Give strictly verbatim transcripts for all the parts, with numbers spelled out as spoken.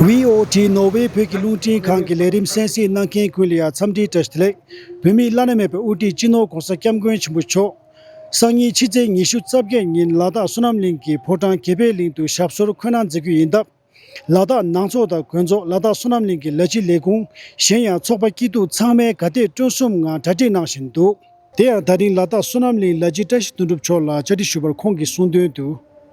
བྷི་ཨོ་ཊི་ནོར་ཝེ་བོད་ཀྱི་རླུང་འཕྲིན་ཁང་གི་ལས་རིམ་གསན་གཟིགས་གནང་མཁན་ཀུན་ལ་ཡང་འཚམས་འདྲིའི་བཀྲ་ཤིས་བདེ་ལེགས། བོད་མིའི་བླ་ན་མེད་པའི་དབུ་ཁྲིད་སྤྱི་ནོར་༸གོང་ས་༸སྐྱབས་མགོན་ཆེན་པོ་མཆོག་སང་ཉིན་ཕྱི་ཚེས་ཉི་ཤུ་རྩ་བརྒྱད་ཉིན་ལ་དྭགས་བསོད་ནམས་གླིང་གི་ཕོ་བྲང་དགེ་འཕེལ་གླིང་དུ་ཞབས་སོར་འཁོད་གནང་མཛད་རྒྱུ་ཡིན་སྟབས། ལ་དྭགས་ནང་ཚོགས་དང་དགོན་ཚོགས། ལ་དྭགས་བསོད་ནམས་གླིང་གི་ལས་བྱེད་ལས་ཁུངས། གཞན་ཡང་ཚོགས་པ་སྐྱིད་སྡུག་ཚང་མའི་ག་དེ་སྤྲོ་གསུམ་ངང་གྲ་སྒྲིག་གནང་བཞིན་འདུག་དེ་ཡང་ད་རིང་ལ་དྭགས་བསོད་ནམས་གླིང་ལ་སྤྱི་བཀྲ་ཤིས་དོན་གྲུབ་མཆོག་ལ་བཅར་འདྲི་ཞུས་པར་ཁོང་གིས་གསུངས་དོན་དུ།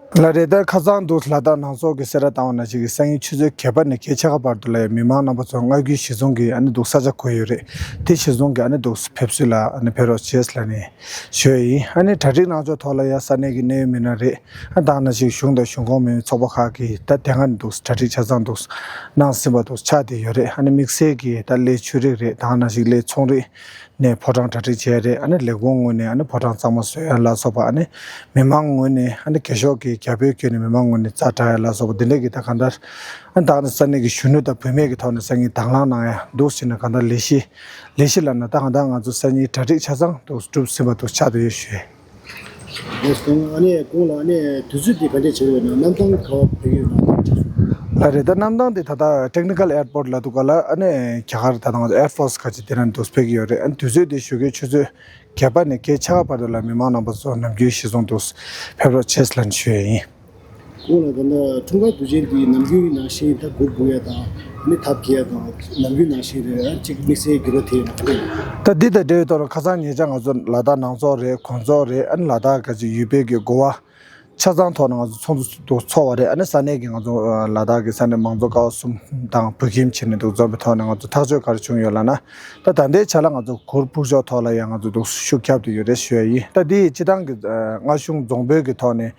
ལགས་རེད། ད་ཁ་སང་དུ་ལ་དྭགས་ནང་ཚོགས་ཀྱིས་གསལ་བསྒྲགས་བཏང་བ་ནང་བཞིན་གྱི་སང་ཉིན་ཆུ་ཚོད་བརྒྱད་པ་ནས་ཁལ་ཕྱེད་ཀ་བར་དུ་ལ་ཡང་མི་མང་རྣམ་པ་ཚོ་རྔ་རྒྱུད་གཞིས་རྫོང་གི་ཨ་ནི་འདུག་ས་ཆ་བགོས་ཡོད་རེད། དེ་གཞིས་རྫོང་གི་ཨ་ནི་འདུག་ཕེབས་བསུ་ལ་ཨ་ནི་ཕེབས་རོགས་བྱེད་ལབ་ནས་ཞུ་ཡ་ཡིན། ཨ་ནི་གྲ་སྒྲིག་གནང་ཕྱོགས་ཐོག་ལ་ཡང་ས་གནས་ཀྱི་གནད་ཡོད་མི་སྣ་རེད། ཨ་ད་ག་ནང་བཞིན་གཞུང་དང་གཞུང་ཁོངས་མི་ཚོགས་པ་ཁག་གིས་ད་དེ་སྔ་ནས་འདུག་གྲ་སྒྲིག་ཆ་ཚང་འདུག་གནང་ཟིན་པ་འདུག་ཆགས་བསྡད་ཡོད་རེད། ཨ་ནི་དམིགས་བསལ་གྱི་ད་གླེ་ཆོས་རིག་རེད། ད་ག་ནང་བཞིན་གླེ་ཚོང་རིག་ནས་ཕོ་བྲང་གྲ་སྒྲིག་བྱས་རེད། ཨ་ནི་ལས་ཁུངས་ངོས་ནས་ཨ་ནི་ཕོ་བྲང་གཙང་མ་བཟོ་ཡ་ལ་སོགས་པ། ཨ་ནི་མི་མང་ངོས་ནས་ཨ་ནི་རྒས་ཤོས་ཀྱི་རྒྱ་བོད་བརྒྱུད་ནས་མི་མང་ངོས་ནས་རྩྭ་དྲ་ཡ་ལ་སོགས་པ་འདི་འདྲ་གི་ད་གང་ལྟར་ཨ་ནི་ད་ག་ནི་ས་གནས་ཀྱི་གཞོན་ནུ་དང་བུད་མེད་ཀྱི་ཐོག་ནས་སང་ཉིན་དང་བླངས་གནང་ཡ་འདུག་ཟེར་ནས་གང་ལྟར་ལས་གཞི་ལས་གཞི་ལབ་ན་ད་གང་ལྟར་ང་ཚོ་སང་ཉིན་གྲ་སྒྲིག་ཆ་ཚང་དུ་གྲུབ་ཟིན་པ་དུ་ཆགས་བསྡད་ཡོད་ཞུ། ལགས་སོ། ཨ་ནི་གོང་ལ་ཨ་ནི་དུས་ཚོད་འདི་ག་འདྲས་བྱེད་ཀྱི་ཡོད་ན། གནམ་ཐང་ག་པར་ཕེབས་ཀྱི་ཡོད་ན། ལགས་རེད། ད་གནམ་ཐང་འདི་ད་ལྟ་Technical Airport་ལབ་འདུག་ག་ལ། ཨ་ནི་རྒྱ་གར་ད་ལྟ་ང་ཚོ་Air Force་ཁ་ཅིག་དེ་ནང་འདུག་ཕེབས་ཀྱི་ཡོད་རེད། ཨ་ནི་དུས་ཚོད་འདི་ཞོགས་ཀའི་ཆུ་ཚོད་བརྒྱད་པ་ནས་ཁལ་ཕྱེད་ཀ་བར་དུ་ལ་མི་མང་རྣམ་པ་ཚོ་ནམ་རྒྱུན་གཞིས་རྫོང་དུ་ཕེབས་རོགས་བྱེད་ལབ་ཞུ་ཡ་ཡིན། གོང་ལ་ད་ལྟ་འཁྲུངས་སྐར་དུས་ཆེན་འདི་ནམ་རྒྱུན་ནང་བཞིན་ད་སྒོ་སྒུར་ཡ་དང་ཨ་ནི་ཐབ་འཁྱེར་ཡ་དང་ནམ་རྒྱུན་ནང་བཞིན་རེད། ཨ་གཅིག་དམིགས་བསལ་འགྱུར་བ་དེ་ཡོད་ན་ག་རེ་ཡིན། ད་འདི་དང་འབྲེལ་བའི་ཐོག་ལ་ཁ་སང་ཉེ་ཆར་ང་ཚོ་ལ་དྭགས་ནང་ཚོགས་རེད། དགོན་ཚོགས་རེད། ཨ་ནི་ལ་དྭགས་ག་ཅིག་ཡུལ་དཔོན་གྱི་འགོ་བ་ཆ་ཚང་ཐོག་ནས་ང་ཚོ་ཚོགས་འདུ་འདུག་ཚོགས་པ་རེད། ཨ་ནི་ས་གནས་ཀྱི་ང་ཚོ་ལ་དྭགས་ཀྱི་ས་གནས་མང་གཙོ་ཀ་བ་གསུམ་དང་བོད་ཁྱིམ་བྱས་ནས་འདུག་འཛོམས་པའི་ཐོག་ནས་ང་ཚོ་ཐག་གཅོད་ག་རེ་བྱུང་ཡོད་ལབ་ན། ད་ད་ལྟའི་ཆ་ལ་ང་ཚོ་གུར་ཕུབ་ཕྱོགས་ཐོག་ལ་ཡང་ང་ཚོ་འདུག་ཤུགས་རྒྱབ་ཏུ་ཡོད་རེད་ཞུ་ཡ་ཡིན། ད་འདི་སྤྱི་བཏང་གི་ཨ་མངའ་གཞུང་རྫོང་དཔོན་གྱི་ཐོག་ནས་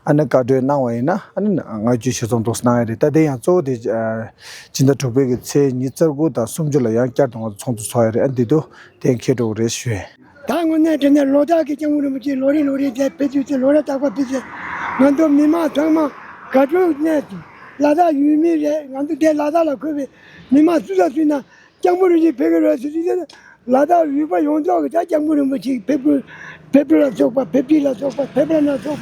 ཨ་ནི་བཀའ་འཁྲོལ་གནང་བ་ཡིན་ན་ཨ་ནི་མངའ་རྒྱུད་གཞིས་རྫོང་འདུག་གནང་ཡ་རེད། ད་དེ་ཡང་གཙོ་བོ་དེ་ཨ་སྤྱི་ཟླ་དྲུག་པའི་གི་ཚེས་ཉི་ཤུ་རྩ་དགུ་དང་སུམ་ཅུ་ལ་ཡང་བསྐྱར་དུ་ང་ཚོ་ཚོགས་འདུ་ཚོགས་ཡ་རེད། ཨ་འདི་དུ་གཏན་འཁེལ་འགྲོ་གི་རེད་ཞུ་ཡ། ད་དངོས་གནས་དྲང་གནས་ལོ་རྟག་གི་སྐྱབས་མགོན་རིན་པོ་ཆེ་ལོ་རེ་ལོ་རེ་དེ་ཕེབས་དུས་དེ་ལོ་རེ་རྟག་པར་ཕེབས་དུས་ང་ཚོ་མི་མང་ཚང་མ་དགའ་སྤྲོའི་གནས་སུ་ལ་དྭགས་ཡུལ་མི་རེད། ང་ཚོ་དེ་ལ་དྭགས་ལ་འཁོད་པའི་མི་མང་སུ་དང་སུ་ཡིན་ན་སྐྱབས་མགོན་རིན་པོ་ཆེ་ཕེབས་ཀྱི་རེད་ཟེར་དུས་དེ་ལ་དྭགས་ཡུལ་པ་ཡོངས་རྫོགས་ཀྱི་ད་སྐྱབས་མགོན་རིན་པོ་ཆེ་ཕེབས་དགོས། ཕེབས་དགོས་ལ་སོགས་པ། ཕེབས་དུས་ལ་སོགས་པ། ཕེབས་པ་ལ་སོགས་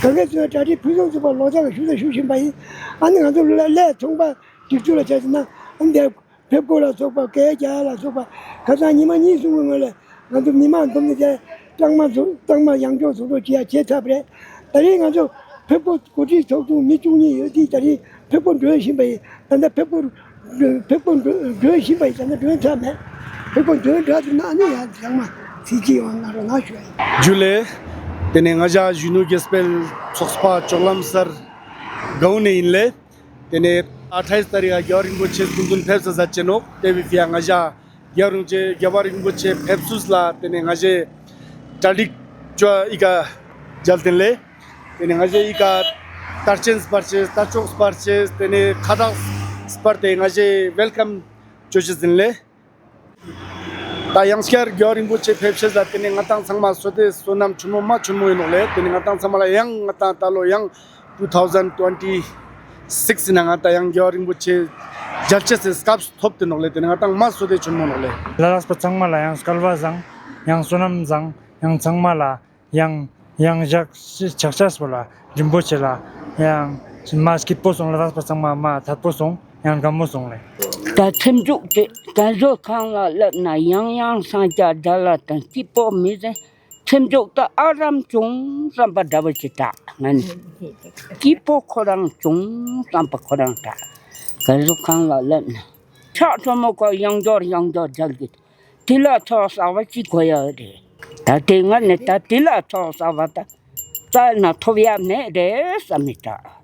པ། ག་གེ་ཚོས་གྲ་སྒྲིག་ཕུན་སུམ་ཚོགས་པ་ལོ་ཙཱ་བའི་ཤུགས་དང་ཤུགས་བཞིན་པ་ཡིན། ཨ་ནི་ང་ཚོ་ལ་ལས་ཚོང་པ་སྒྲིག་འཛུགས་ལ་བྱས་ཟིན་ན་ཨ་ནི་དེ། ཕེབས་སྒོ་ལ་སོགས་པ། སྐད་རྒྱག་ཡ་ལ་སོགས་པ། ཁ་སང་ཉི་མ་གཉིས་གསུམ་གྱི་སྔོན་ལ་ང་ཚོ་མི་མང་འཛོམས་ནས་དེ་གཙང་མ་བཟོ། གཙང་མ་ཡང་སྐྱོང་བཟོ་འདྲ་བྱེད་ཡ་བྱས་ཚར་བ་རེད། ད་རིང་ང་ཚོ་ཕེབས་སྒོ་གོ་སྒྲིག་ཚོགས་ཆུང་མི་བཅུ་གཉིས་ཡོད་དུས་ད་རིང་ཕེབས་སྒོ་འགྲོ་བཞིན་པ་ཡིན། ད་ལྟ་ཕེབས་སྒོ་ཕེབས་སྒོ་འགྲོ་འགྲོ་བཞིན་པ་ཡིན། ད་ལྟ་འགྲོ་ཚར་མེད། ཕེབས་སྒོ་འགྲོ་འགྲོ་ཟིན་ན་ཨ་ནི་ཡང་ཚང་མ་ཚིག་གཅིག་ཡོང་ན་རོགས་གནང་ཞུ་ཡ་ཡིན། ཇུ་ལེ། དེ་ནས་ང་ཞ་གཞོན་ནུ་རྒྱལ་སྤེལ་ཚོགས་པ་ལྕོག་ལམ་གསར་སྒང་ནས་ཡིན་ལེ། དེ་ནས་ཨ་ཐའི་སི་ཏ་རི་ཡ་རྒྱལ་བ་རིན་པོ་ཆེ་སྐུ་མདུན་ཕེབས་ས་ས་ཅན་ནོག་དེ་བི་ཕི་ཡ་ང་ཞ་རྒྱལ་བ་རིན་པོ་ཆེ་རྒྱལ་བ་རིན་པོ་ཆེ་ཕེབས་ཚུལ་ལ་དེ་ནས་ང་ཞེ་གྲ་སྒྲིག་ཅོ་ཨི་ཀ་མཇལ་དེ་ལེ། དེ་ནས་ང་ཞེ་ཨི་ཀ་དར་ཆེན་སྤར་ཆེ། དར་ལྕོག་སྤར་ཆེ། དེ་ནས་ཁ་བཏགས་སྤར་ཏེ་ང་ཞེ་ཝེལ་ཀམ་ཅོ་ཆེ་ཟིན་ལེ། ད་ཡང་བསྐྱར་རྒྱལ་བ་རིན་པོ་ཆེ་ཕེབས་ཤེས་ལ་དེ་ནས་ང་ཏང་ཚང་མ་བསོད་བདེ་བསོད་ནམས་ཆེན་མོ་མ་ཆེན་མོ་ཡིན་ནོག་ལེ། དེ་ནས་ང་ཏང་ཚང་མ་ལ་ཡང་ང་ཏང་ད་ལོ་ཡང་two thousand twenty six་ནང་ང་ཏང་ཡང་རྒྱལ་བ་རིན་པོ་ཆེ་མཇལ་ཆེས་སི་སྐབས་སུ་ཐོབ་སྟེ་ནོག་ལེ། དེ་ནས་ང་ཏང་མ་བསོད་བདེ་ཆེན་མོ་ནོག་ལེ། ལ་དྭགས་པ་ཚང་མ་ལ་ཡང་སྐལ་བ་བཟང་། ཡང་བསོད་ནམས་བཟང་། ཡང་ཚང་མ་ལ་ཡང་ཡང་ཞག་ཆག་ཆག་པོ་ལ་རིན་པོ་ཆེ་ལ་ཡང་མ་སྐྱིད་པོ་སོང་། ལ་དྭགས་པ་ཚང་མ་མ་ཐད་པོ་སོང་། ཡང་དགའ་མོ་སོང་ལེ། ད་ཁྲིམས་འཇུག་ཅེས་གན་བཟོ་ཁང་ལ་སླེབས་ན་ཡང་ཡང་སང་སྐྱ་རྒྱ་ལ་དང་སྐྱིད་པོ་མི་ཟེར། ཁྲིམས་འཇུག་ད་ཨ་རམ་བྱུང་བསམ་པ་འདྲ་བོ་ཅིག་གྲགས། ང་ནི་སྐྱིད་པོ་ཁོ་རང་བྱུང་བསམ་པ་ཁོ་རང་གྲགས། གན་བཟོ་ཁང་ལ་སླེབས་ན་ཕྱག་མཐོན་པོ་ཁོ་ཡང་འབྱོར་ཡང་འབྱོར་རྒྱག་གི། དེ་ལ་ཚོགས་གསར་བ་ཅིག་དགོས་ཡ་རེད། ད་དེ་ང་ནི་ད་དེ་ལ་ཚོགས་གསར་བ་ད་བཙལ་ན་ཐོབ་ཡ་མེད་རེད་བསམ་མི་ད།